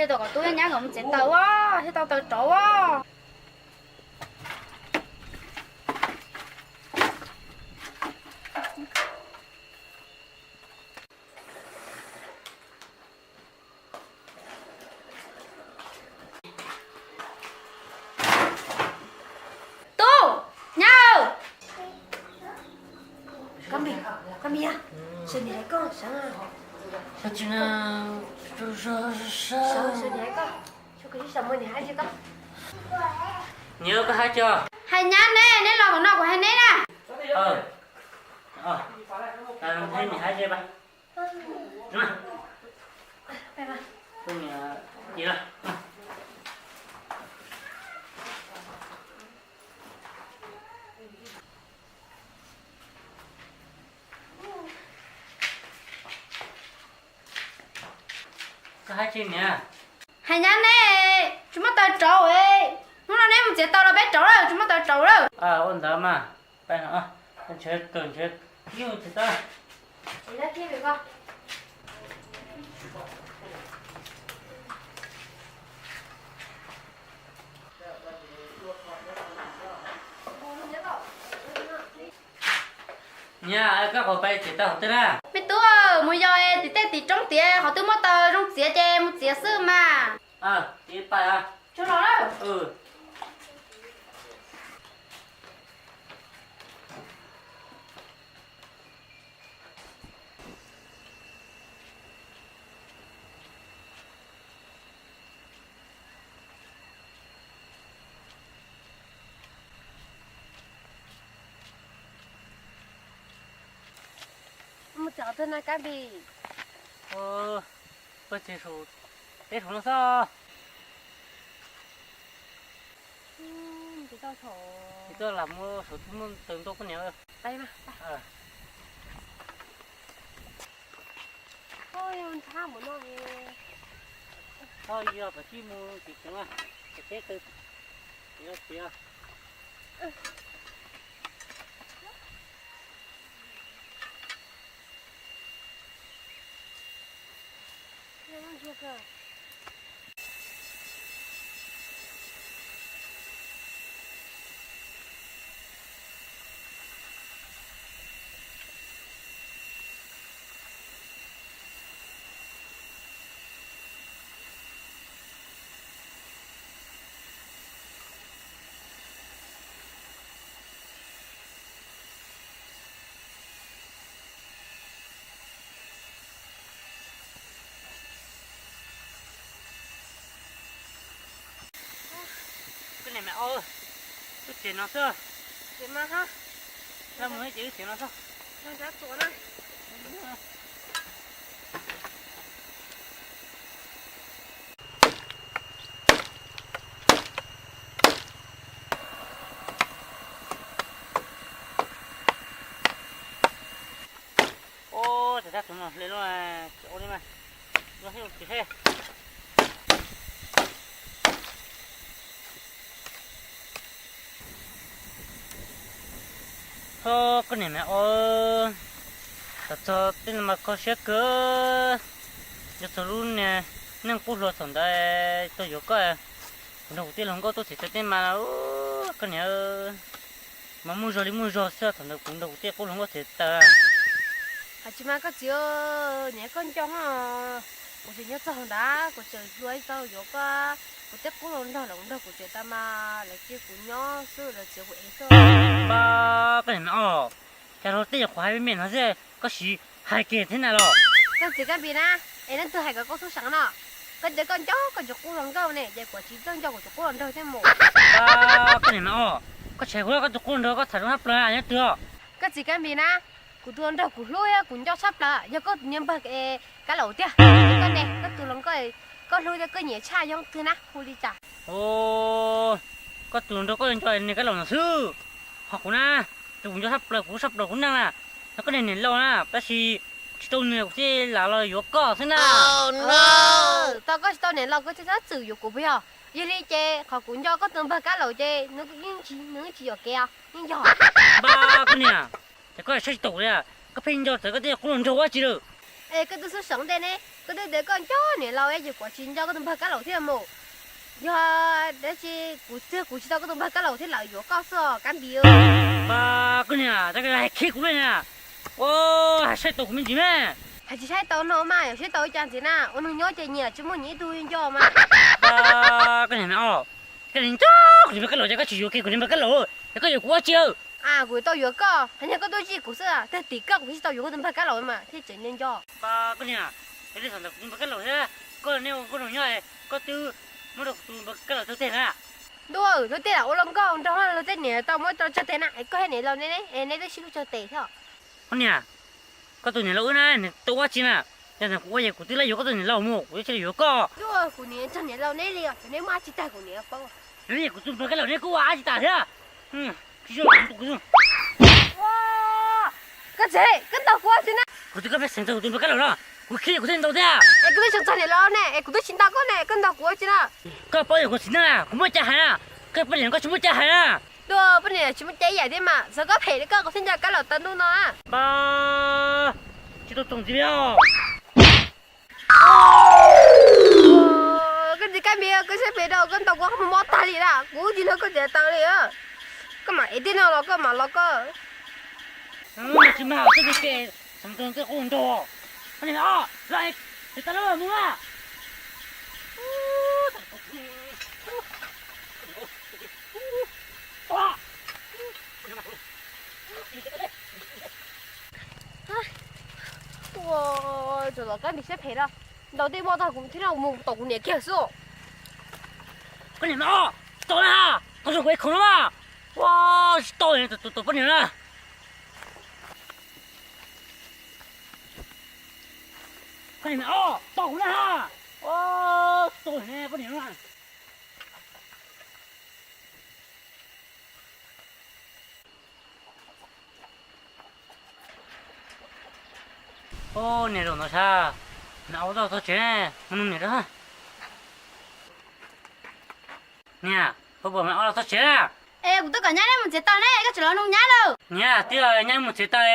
Tej tau kom tub nyab nkawd mus txiav taws as, thiaj tau taws rauv as. Tub, nyab! Koj me, koj me, sawv niam hais koj, sawv. Sawv niam hais koj, sawv niam hais koj. Niam, koj hais cas? Hais nyab ne, neb los tom no kuv hais neb na. Niam hais ze pas. Koj hais tsis niam? Hais nyab ne, tsis muaj taws rauv. Hnub no neb mus txiav taws los peb rauv lawm, tsis muaj taws rauv lawm. Ua ntawd mas, ntshe kawg ntshe yus tsis tau. Niam, koj qhov pais txiav taws hov twg na? Me tub, mus yos tim tej tim roob tiav, qhov twg muaj taws zoo txiav ces mus txiav xwb mas. Txiav pais. Tsuag los lawm. Mus txog twg na Kab Npis? Peb txiav saum, peb saum no xwb. Tsis tau lam mus saum twg muaj taws ntau koj niam. Txhob yog pam tij mus tsev tsev, tsev tsev, txiav txiav. Koj niam me o, wb tsev no xwb. Tsev mas ha. Mus ces wb tsev no xwb. Ua, tseem tab tus no hle lub, ua li mas, ua thiab ua tsis thiab. Ho koj niam me o, txog txog tej no mas kho siab kawg. Nco txog lub niag neej qub hluas thaum ntawd tuaj yuav koj, kuv nrog kuv tij laug nkauj tuaj txhim taws tej mas, koj niam, mas muaj zog li muaj zog xwb, thaum ntawd kuv nrog kuv tij qub hluas nkauj txhim taws. Hais tsis mas koj txiv, niam koj nco, kuv tseem nyob txog ntawd kuv tseem hluas ib tau yuav koj, kuv tij qub hluas nraug los kuv nrog kuv txiv tas mas lawv cia kuv nyob xwb, lawv txiav kuv ev xwb. Koj niam me o, cas luag tej yam qhuav hais me me no xwb koj siv hais kiag thiab na los? Koj txiv Kab Npis na, es leej twg hais kom koj xub seev no? Koj tias koj nco koj tus qub hluas nkauj ne, ces kuv tsis txawj nco kuv tus qub hluas nraug thiab mus. Koj niam me o, koj tshaib kuv koj tus qub hluas nraug koj tham zoo tshaj plaws nyob twg os? Koj txiv Kab Npis na, kuv tus hluas nraug kuv hlub thiab kuv nco tshaj plaws yog koj niag npawg Kab Laus tiag. Koj ne, koj tus hluas nkauj, koj hlub thiab koj nyiam tshaj yog twg na, hu li cas? Koj tus hluas nraug koj nco niag Kab Laus no xwb. Ho kuv na, tus kuv nco tshaj plaws kuv tshaj plaws kuv neej na, yog koj niag niam laus na, tab sis tsis tau nws kuv thiaj lam los yuav koj xwb na. Tau koj tsis tau niam laus koj thiaj txhob txwm yuav kuv puas yog? Yog li ces qhov kuv nco koj tus npawg Kab Laus ces nws yeej tsis, nws yeej tsis yuam kev os, yeej yog. Npab koj niam, ces koj saib tsis taus li, koj pheej nco txawv koj tej qub hluas nraug ua tsi lawm. Es koj twb xub seev ntej ne, koj twb tias koj nco niam laus es kuv tsis nco koj tus npawg Kab Laus thiab mus. Yog dab tsi kuv txog kuv tsis tau koj tus npawg Kab Laus thiab lawv yuav koj xwb Kab Npis. Koj niam, koj hais khib kuv ne. Ua, hais saib tau kuv me ntsis me. Hais tsis saib tau no mas yog saib tau cas ntxiv na, ua neeg nyob ces nyias tsis muaj nyias ib tug nco mas. Koj niam me os, koj niam nco kuv tus npawg Kab Laus ces koj tsis yuav kiag kuv tus npawg Kab Laus, es koj yuav kuv ua tsi? Kuv tau yuav koj, hais tias koj tuaj zij kuv xwb, tag tim koj kuv thiaj tsis tau yuav koj tus npawg Kab Laus mas thiaj tseem nco. Koj niam, kuv tus npawg Kab Laus thiab koj, nej ua nkauj nraug nyob, koj twb muab rau kuv tus npawg Kab Laus tug teg na. Ntuj, luag tej lam ua luag nkauj nraug, luag tej niam tau muab rau tug teg na, es koj hais niam laus ne, es nej twb sib hlub tug teg thiab. Koj niam, koj tus niam laus wb na, nws tau ua tsi na? Yog tias kuv ua ces kuv twb yuav koj tus niam laus mus, kuv yuav tsis yuav koj. Ntuj, kuv niam nrog niam laus neb li os, neb muaj dab tsi tag kuv niam paub. Neb kuv tus npawg Kab Laus neb kuj ua dab tsi tas thiab. Koj tsev, koj ntaus kuv ua tsi na? Kuv twb koj pheej xeev txog kuv tus npawg Kab Laus no, kuv khib kuv thiaj ntaus thiab. Es kuv twb xeev txog niam laus ne, es kuv twb tsis ntaus koj ne, koj ntaus kuv ua tsi na? Koj paub yog kuv txiv neej na, kuv muaj cai hais na, koj poj niam koj tsis muaj cai hais na. Ntuj, poj niam tsis muaj cai ib yam thiab mas, xyov koj phem li koj kuv thiaj nco Kab Laus tau ntuj no na. Tsis tau txoos ntxiv li os. Koj tsis Kab Npis, koj siab phem rau koj ntaus kuv mob tag li na, kuv tsis hlub koj txiv taw li. Koj mam ev tej no los koj mam los koj. Tsis mag, koj tus ke, xeev txog tej qub nrog. Koj niam, los, tsis tau lawm mus na. Ua, tsuas los Kab Npis siab phem na, ntaus tej mob tag kuv thiab no mus tom kuv niam kiag xwb. Koj niam, tau na, tau zoo kuv ib khoom no mas. Ua, tsis tau, tus poj niam na. Koj niam, tau kuv na. Ua, tau poj niam na. Niam, zaum no sab, niam ua tau txog tsev, mus nug niam rau. Niam, puas pom me ob los txog tsev na? Es kuv twb kom nyab neb mus txiav taws ne, koj tseem los nug nyab lawm. Niam, twb yog nyab mus txiav taws,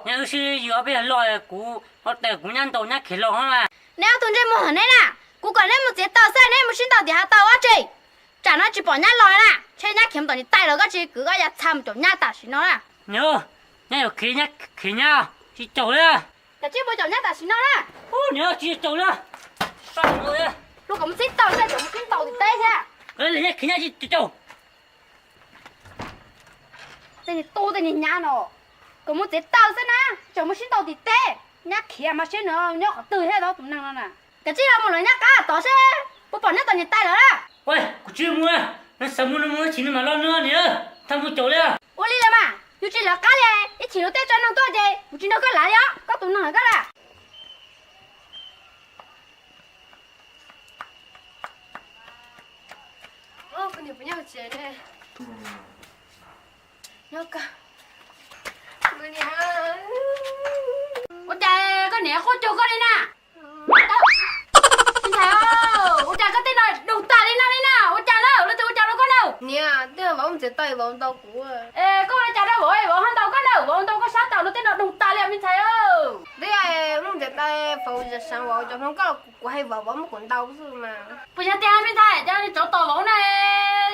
nyab wb sib yws ob peb yog loj, kuv ob tais kuv nyab ntaus nyab khiav los na. Neb ob tug ntsej muag hom neb na, kuv kom neb mus txiav taws xwb neb mus sib ntaus tim hav taws ua tsi? Tsam no tsis pom nyab los na, ntshe nyab khiav mus tom niam tais lawm, koj tsis kwv koj ya txha mus caum nyab tam sim no na. Niam, nyab yuav khiav, nyab khiav nyab tsis caum li. Koj tsis mus caum nyab tam sim no na. Niam, tsis caum li. Luag kom mus txiav taws xwb tseem mus sib ntaus tim teb thiab. Nyab khiav nyab tsis caum. Tej niag tub tej niag nyab no, kom mus txiav taws xwb na, tseem mus sib ntaus tim teb. Nyab khiav mas seb nws nyob qhov twg thiab tus neeg no na. Koj tsis los mus lawv nyab qab tod seb puas pom nyab tom niam tais lawm na. Kuv tsis mus, nws xav mus nws mus, tsis nws mam los nws niam, txhob mus caum li. Ua li los mas, yus tsis lawv qab li, ib chim luag tej tsav neeg tuaj ces kuv tsis nrog koj lav li os, koj tus neeg lawm koj lawm. Ua cas koj niam quaj cuag koj li na? Ntxhais, ua cas koj tej no doog tas li no li na? Ua cas na, luag twb ua cas rau koj na? Niam, tej vauv mus txiav taws vauv ntaus kuv. Es koj ua li cas rau vauv, vauv ho ntaus koj na, vauv ntaus koj sab tawm luag tej no doog tas li me ntxhais. Twb yog mus txiav taws vauv seev vauv cov hmoov koj los kuv hais vauv, vauv muab kuv ntaus xwb mas. Puas yog tiag me ntxhais, cov tsov tom vauv na,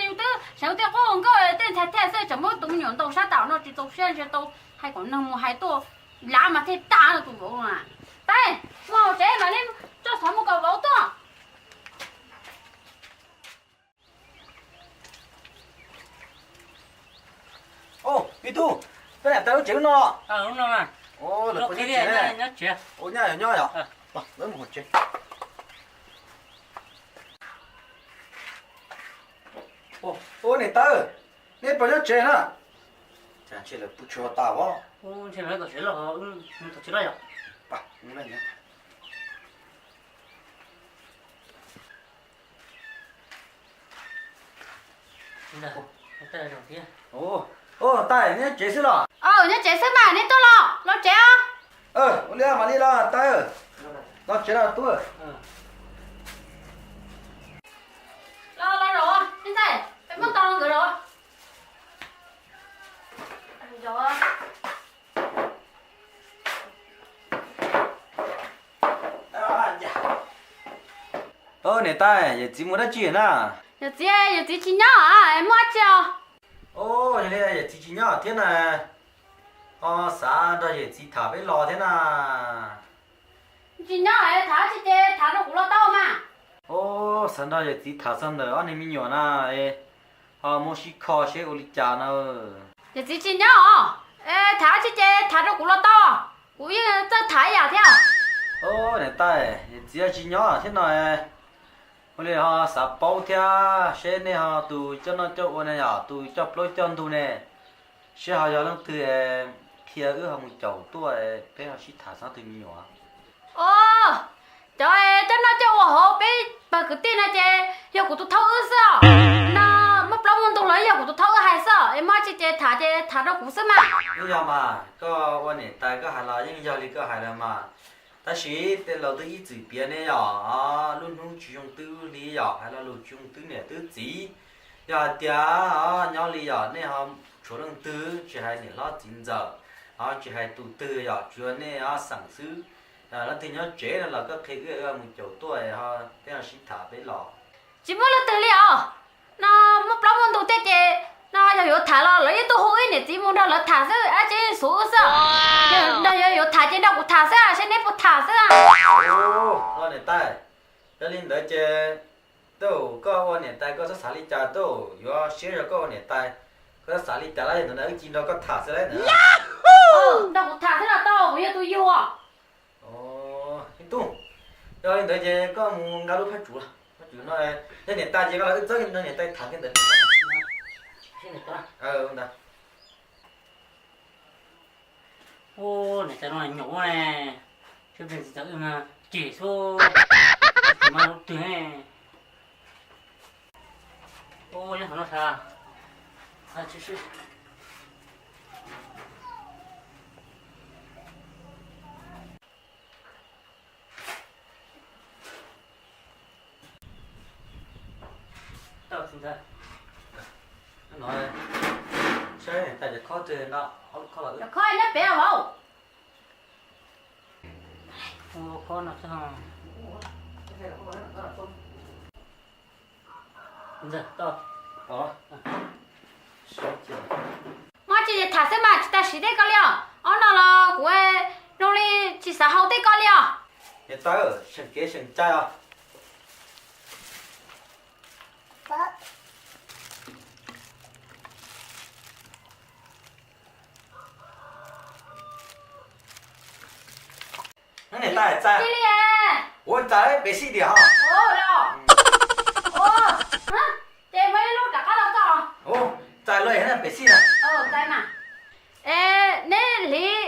yus twb seev tej qub nkauj tej ntxhais thiaj xwb, tseem muab tus me nyuam ntaus sab tawm no tsis txaus siab ntshe tau hais kom neeg mus hais tuaj lav mas thiaj tag tus vauv na. Peb mus hauv tsev mam li tso xov mus kom vauv tuaj. Ub, me tub, koj niam tais lub tsev lub no los? Lub no. Ub, lawv puas nyob tsev? Nyob tsev. Ub, nyob yom, nyob yom. Lawv mus hauv tsev. Ub, niam tais, neb puas nyob tsev na? Ntshe lawv pw tshuav tas os. Ntshe lawv tom tsev loj, tom tsev loj yom. Tais, nyob tsev xwb los? Nyob tsev xwb mas, neb tuaj los, los tsev os. Ua li mam li los tais, los tsev los tub. Los, los zaum, me ntxhais, peb muab tau nkawd zaum. Zaum. Niam tais, yawm txiv mus dab tsi na? Yawm txiv, yawm txiv tsis nyob, muaj dab tsi os? Yog li yawm txiv tsis nyob thiab na, ho xav nrog yawm txiv tham peb los thiab na. Tsis nyob, tham dab tsi ces tham rau kuv los tau mas. Xav nrog yawm txiv tham txog ntawm ob niag me nyuam na, ho muab sib kho seb ua li cas na. Yawm txiv tsis nyob os, tham dab tsi ces tham rau kuv los tau, kuv yeej txawj tham ib yam thiab. Niam tais, yawm txiv tsis nyob thiab no, ua li ho xav paub thiab seb nej ho tus coj noj coj ua ne yom, tus coj plaub coj ntug ne, seb ho yog leej twg, qhia wb ho mus caum tuaj, peb ho sib tham txog tus me nyuam. Cov coj noj coj ua hauv peb pawg kwv tij no ces yog kuv tus thaub wb xwb os. No muaj plaub muaj ntug los yog kuv tus thaub wb hais xwb os, es muaj dab tsi ces tham ces tham rau kuv xwb mas. Yog mas, koj ua niam tais koj hais los yeej yog li koj hais lawm mas. Tab sis tej laus twb ib txwm piav ne yom, lub hnub tsis zoo twb hli yom, hais lo lus tsis zoo twb niam twb txiv. Yog hais tias nyob li yom, nej ho tshuav leej twg tsis hais niam hlob txiv ntxawm, ho tsis hais tus twg yom, tsuas nej xeem xwb, leej twg nyob tsev no los koj qhia wb, wb mus caum tuaj, peb ho sib tham peb los. Tsis muaj leej twg li os. No muaj plaub muaj ntug tej ces no yog yuav tham los lawv yeej tuaj hu wb niam txiv mus nrog lawv tham xwb, ab tsev yeej xuv wb xwb. Nrog yog yuav tham ces nrog kuv tham xwb, seb neb puas tham xwb. Los niam tais, yog li ntawd ces tej zaum koj ua niam tais koj txhob xav li cas, tej zaum yuav siab zog koj ua niam tais, koj txhob xav li cas lawm, yog ntawd na wb cia nrog koj tham xwb lawm na. Nrog kuv tham xwb los tau, kuv yog tus yug. Tub, yog li ntawd ces koj mus nqa lub phab tsuv, phab tsuv no, yog niam tais ces koj los wb txhob nrog niam tais tham kiag ntawd. Ntawd. Ua niam tais no nyuam ne, tsis txawj wb mas cem xwb, tsis mas lub twg ne. Ua nyob qhov no sav. Saib tais cov khob twg no, ob lub khob los wb. Cov khob nyob pem vauv. Muaj dab tsi tham xwb mas tsis tas siv tej ko li os. Ob no los kuv zoo li tsis xav haus tej ko li os. Niam tais, seem kev seem cai os. Niam tais, txais, ua txais pem xij diam ho. Ces muaj ib lub rov qab los txog. Txais los pem xij na. Neb hliv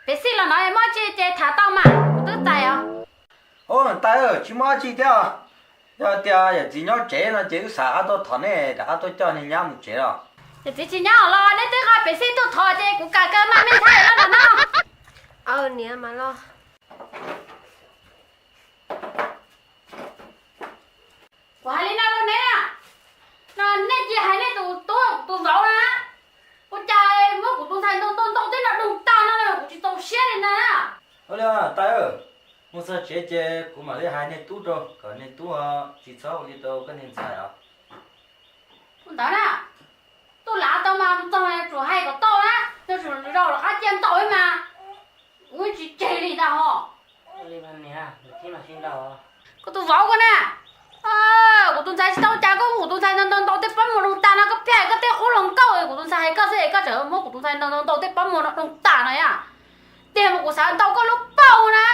pem xij los no muaj dab tsi ces tham tau mas, kuv twb txais os. Niam tais, tsis muaj dab tsi thiab os. Yog tias yawm txiv nyob tsev no ces wb xav qab tuaj thov nej rov qab tuaj coj niag nyab mus tsev los. Yawm txiv tsis nyob los neb twb nqa pem xij tuaj thov ces kuv kam kaw mas me ntxhais los no. Niam mas los. Kuv hais li no rau neb, no nej cia hais nej tus tub tus vauv na, ua cas muab kuv tus ntxhais ntaus ntaus ntaus tej no doog tag no kuv tsis txaus siab li na. Ua li tais, mus txog tsev ces kuv mam li hais niag tub rau kom niag tub tsis txhob ua li rau koj niag ntxhais os. Ua ntawd na, tuaj lav tau mas txog tsuas hais kom tau na, yog tsuas zaum rov qab cia ntaus mas kuv tsis tseg li ntag ho. Koj tus vauv ko na, kuv tus ntxhais tsis tau cas koj muab kuv tus ntxhais ntaus ntaus tej pob muag doog tag no koj pheej hais koj tej qub hluas nkauj, kuv tus ntxhais hais koj xwb es koj tseem muab kuv tus ntxhais ntaus ntaus tej pob muag no doog tag no yom. Tiag mas kuv xav ntaus koj lub paum na.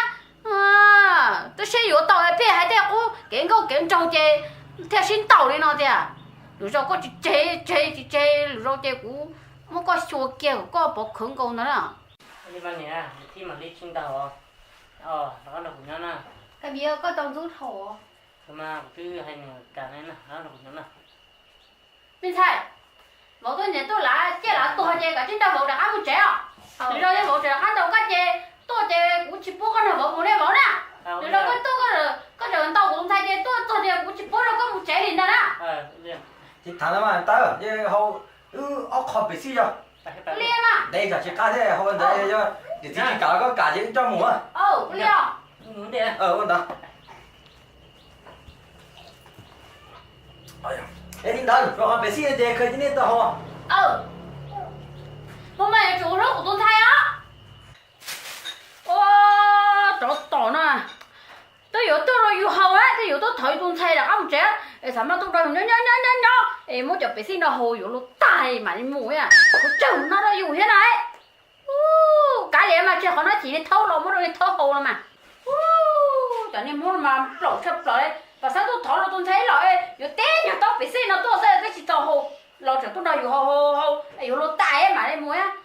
Twb seb yuav tau pheej hais tej qub kev nkauj kev nraug ces thiaj sib ntaus li no tiag. Lwm zaus koj tsis tseg, tseg tsis tseg lwm zaus ces kuv muab koj xyuas kiag kom koj pov khawv nkaus ntawd na. Koj tau ntxub dhau. Me ntxhais, vauv tuaj nyiam tuaj lav ciaj lav tuag ces koj tsis nrog vauv rov qab mus tsev os. Lwm zaus yog vauv rov qab ntaus koj ces tuaj ces kuv tsis pub koj nrog vauv mus li vauv na. Lwm zaus koj tuaj, koj tseem ntaus kuv tus ntxhais ces tuaj txog tias kuv tsis pub nrog koj mus tsev li ntag na. Tsis tham lawm mas tais, hau wb ob qho pem xij yog. Li mas ntev tsam tsis qab thiab hau ntawd yog niam txiv tsis kam los koj kam ces wb coj mus. Ua ntawd. Es li ntawd, rau qhov pem xij no ces khaws cia nej tau haus. Muaj mas yuav tsum hlub kuv tus ntxhais os. Ua, tsov tom no, twb yuav tuaj rau yus haus, twb yuav tuaj thov yus tus ntxhais rov qab mus tsev, es xav mas tuaj rau yus nyob nyob nyob nyob nyob es muab cov pem xij no haus yuav luag tag mam li mus. Kuv tsawg no rau yus thiab na. Kav liam mas, tseg qhov no, chim li thaub los muab rau li thaub haus los mas. Cov niag Hmoob mas plaum tshaj plaws li, pam xav tuaj thov luag tus ntxhais los yuav teb nyuag taub pem xij no tuaj xwb twb tsis tau haus, los tseem tuaj nrog yus haus haus haus, yuav luag tas mam li mus.